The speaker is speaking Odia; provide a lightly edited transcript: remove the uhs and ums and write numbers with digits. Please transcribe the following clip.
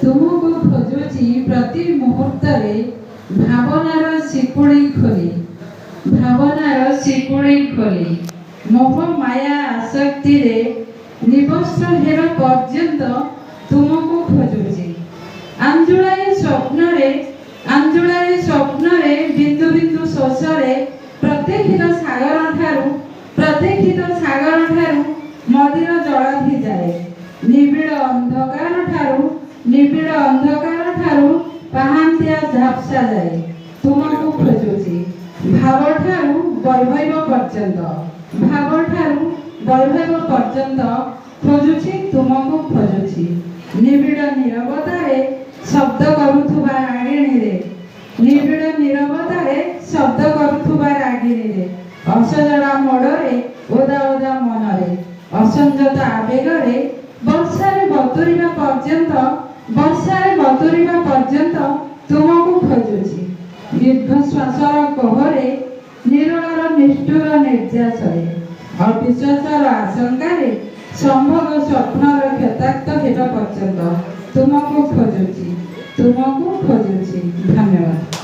ତୁମକୁ ଖୋଜୁଛି ପ୍ରତି ମୁହୂର୍ତ୍ତରେ, ଭାବନାର ଶିକୁଳି ଖୋଲି, ଭାବନାର ଶିକୁଳି ଖୋଲି। ମୋହ ମାୟା ଆସକ୍ତିରେ ନିବସ୍ତ୍ର ହେବା ପର୍ଯ୍ୟନ୍ତ ତୁମକୁ ଖୋଜୁଛି। ଆଞ୍ଜୁଳାଏ ସ୍ୱପ୍ନରେ, ଆଞ୍ଜୁଳାଏ ସ୍ୱପ୍ନରେ, ବିନ୍ଦୁ ବିନ୍ଦୁ ଶୋଷରେ, ପ୍ରତୀକ୍ଷିତ ସାଗର ଠାରୁ, ପ୍ରତୀକ୍ଷିତ ସାଗର ଠାରୁ ମଦିର ଜଳାଧି ଯାଏ, ନିବିଡ଼ ଅନ୍ଧକାର ଠାରୁ, ନିବିଡ଼ ଅନ୍ଧକାର ଠାରୁ ପାହାନ୍ତିଆ ଝାପ୍ସା ଯାଏ ତୁମକୁ ଖୋଜୁଛି। ଭାବ ଠାରୁ ବୈଭବ ପର୍ଯ୍ୟନ୍ତ, ଭାବ ଠାରୁ ବୈଭବ ପର୍ଯ୍ୟନ୍ତ ଖୋଜୁଛି, ତୁମକୁ ଖୋଜୁଛି। ନିବିଡ଼ ନିରବତାରେ ଶବ୍ଦ କରୁଥିବା ରାଗିଣୀରେ, ନିବିଡ଼ ନିରବତାରେ ଶବ୍ଦ କରୁଥିବା ରାଗିଣୀରେ, ଅସଜଡ଼ା ମୋଡ଼ରେ, ଓଦା ଓଦା ମନରେ, ଅସଂଯତ ଆବେଗରେ, ବର୍ଷାରେ ବତୁରିବା ପର୍ଯ୍ୟନ୍ତ, ବର୍ଷାରେ ବତୁରିବା ପର୍ଯ୍ୟନ୍ତ ତୁମକୁ ଖୋଜୁଛି। ଦୀର୍ଘଶ୍ୱାସର କୋହରେ, ନିରୋଳର ନିଷ୍ଠୁର ନିର୍ଯାସରେ, ଅବିଶ୍ୱାସର ଆଶଙ୍କାରେ, ସମ୍ଭୋଗ ସ୍ୱପ୍ନର କ୍ଷତାକ୍ତ ହେବା ପର୍ଯ୍ୟନ୍ତ ତୁମକୁ ଖୋଜୁଛି, ତୁମକୁ ଖୋଜୁଛି। ଧନ୍ୟବାଦ।